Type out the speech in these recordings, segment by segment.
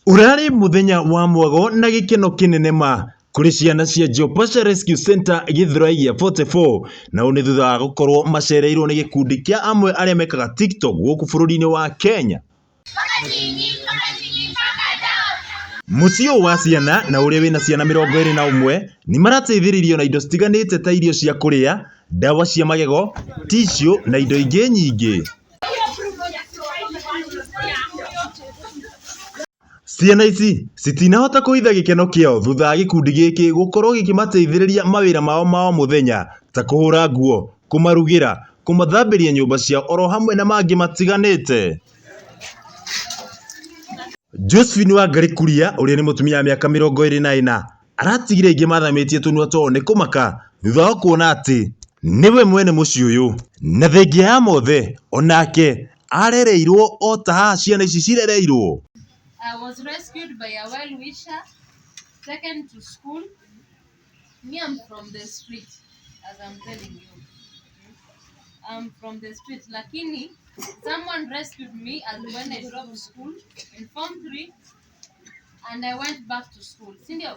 Ũrarĩ mũthenya wa mwago na gĩkeno kĩnene ma kũrĩ ciana cia Geopasha Rescue Center Gĩthũrai gĩa 44 na ũũ nĩ thutha wa gũkorwo macereirwo nĩ gĩkundi kĩa amwe arĩa mekaga TikTok gũkũ bũrũri-inĩ wa Kenya. Mũciĩ ũyũ wa ciana na ũrĩa wĩna ciana 21 nĩ marateithĩrĩrio na indo citiganĩte ta irio cia kũrĩa, ndawa cia magego, tissue na indo ingĩ nyingĩ. Ciana ici citinahota kũhitha gĩkeno kĩao thutha wa gĩkundi gĩkĩ gũkorwo gĩkĩmateithĩrĩria mawĩra mao ma o mũthenya ta kũhũra nguo, kũmarugĩra, kũmathambĩria nyũmba ciao oro hamwe na mangĩ matiganĩte. Josephine Wangarĩ Kuria ũrĩa nĩ mũtumia wa mĩaka 24 aratigire aingĩ mathamĩtie tũnua twao nĩ kũmaka thutha wa kuona atĩ nĩwe mwene mũciĩ ũyũ na thengia ya mothe onake arereirwo o ta haha ciana ici cirereirwo. I was rescued by a well-wisher, taken to school. Me, I'm from the street, as I'm telling you. I'm from the street. Lakini, someone rescued me as when I dropped school in Form 3 and I went back to school. Sindio?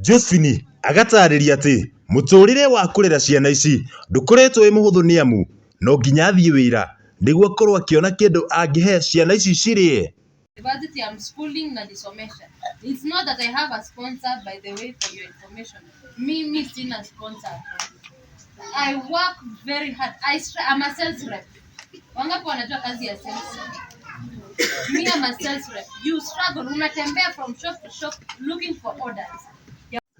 Josephine agatarĩria atĩ mũtũrĩre wa kũrera ciana ici ndũkoretwo wĩ mũhũthũ nĩ amu no nginya athiĩ wĩra nĩguo akorwo akĩona kĩndũ angĩhe ciana ici cirĩe. University, I'm schooling najisomesha. It's not that I have a sponsor, by the way, for your information. Mimi sina sponsor. I work very hard. I'm a sales rep. Wangapi wanajua kazi ya sales? Me, I'm a sales rep. You struggle, unatembea from shop to shop looking for orders.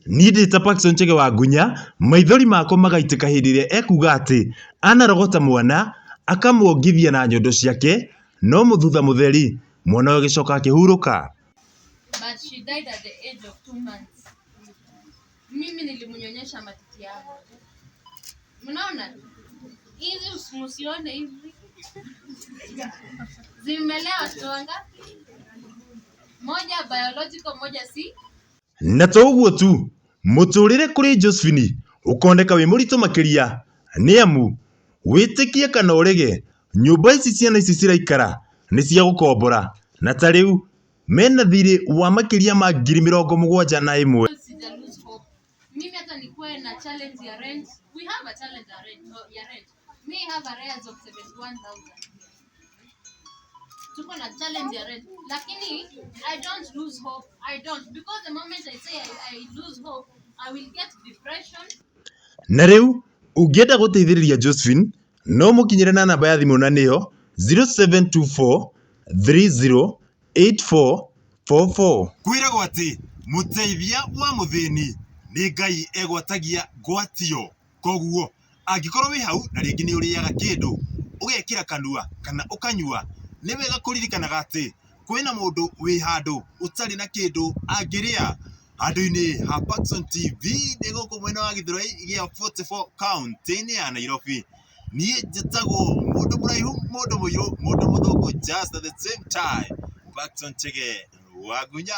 Niĩ ndĩ ta Parkson Chege wa Ngunya, maithori makwa magaitĩka hĩndĩ ĩrĩa ekuga atĩ anarogota mwana akamwongithia na nyondo ciake no thutha mũtheri mwana ũyũ agĩcoka akĩhurũka. But she died at the age of 2 months. Mimi nilimnyonyesha matiti yangu. Mnaona? Hizi msione hivi. Zimelea watoto wangapi? Moja biological, moja si. Na to ũguo tu, mũtũrĩre kũrĩ Josephine ũkoneka wĩ mũritũ makĩria nĩ amu wĩtĩkie kana ũrege nyũmba ici ciana ici ciraikara nĩ cia gũkombora na ta rĩu mena thirĩ wa makĩria ma 71,000. Sija lose hope. Mimi hata nikuwe na challenge ya rent. We have a challenge ya rent. Oh, ya rent. Me have arrears of 71,000. Tuko na challenge ya rent. Lakini I don't lose hope. I don't, because the moment I say I lose hope, I will get depression. Na rĩu ũngĩenda gũteithĩrĩria Josephine no mũkinyĩre na namba ya thimũ na nĩyo 0724 308444. Kwĩragwo atĩ mũteithia wa mũthĩni nĩ Ngai egwatagia ngwatio, koguo angĩkorwo wĩ hau na rĩngĩ nĩ ũrĩaga kĩndũ ũgekĩra kanua kana ũkanyua, nĩ wega kũririkanaga atĩ kwĩna mũndũ wĩ handũ ũtarĩ na kĩndũ angĩrĩa. Handũ-inĩ ha Parkson TV ndĩ gũkũ mwena wa Gĩthũrai gĩa 44 kaũntĩ-inĩ ya Nairobi. Niĩ njĩtagwo mũndũ mũraihu, mũndũ mũirũ, mũndũ mũthũngũ, just at the same time, Parkson Chege wa Ngunya.